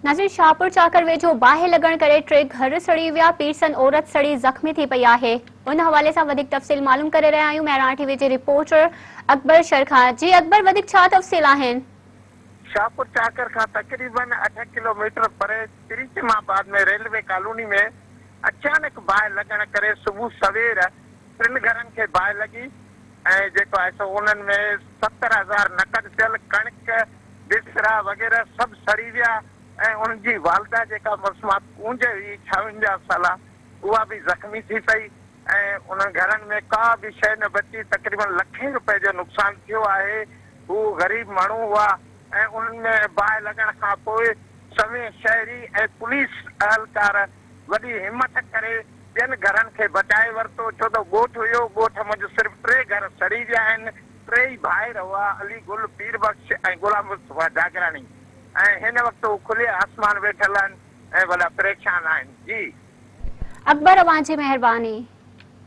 ناظرين شاهپور چاڪر ويجهو باهه لڳڻ ڪري ٽي گهر سڙي ويا، پيرسن عورت سڙي زخمي ٿي پئي آهي. ان حوالي سان وڌيڪ تفصيل معلوم ڪري رهيا آهيون مهراڻ ٽي وي جي رپورٽر اڪبر شر کان. جي اڪبر وڌيڪ ڇا تفصيل آهن؟ شاهپور چاڪر کان تقريبن اٺ ڪلو ميٽر پري تريچم آباد ۾ ريلوي ڪالوني ۾ اچانڪ باهه لڳڻ ڪري صبح سوير ٽن گهرن کي باهه لڳي ۽ جيڪو آهي سو انهن ۾ 70,000 نقد پيل ڪڻڪ، بسترا وغيره سڀ سڙي ويا ۽ ان جي والده جيڪا مسمات ڪونج هئي 56 سالا اها به زخمي ٿي پئي ۽ انهن گهرن ۾ ڪا به شيء نه بچي تقريبن لکين روپين جو نقصان ٿيو آهي هو غريب ماڻهو هئا ۽ انهن ۾ باهه لڳڻ کان پوء سوين شهري ۽ پوليس اهلڪار وڏي همٿ ڪري ٻين گهرن کي بچائي ورتو ڇو ته ڳوٺ هيو ڳوٺ منجهه صرف ٽي گهر سڙي ويا آهن ٽيئي ڀائر هئا علي گل، پير بخش ۽ غلام مصطفيٰ جاگراڻي ۽ هن وقت هو کلي آسمان ويٺل آهن ۽ وڏا پريشان آهن. جي. اڪبر اوهان جي مهرباني.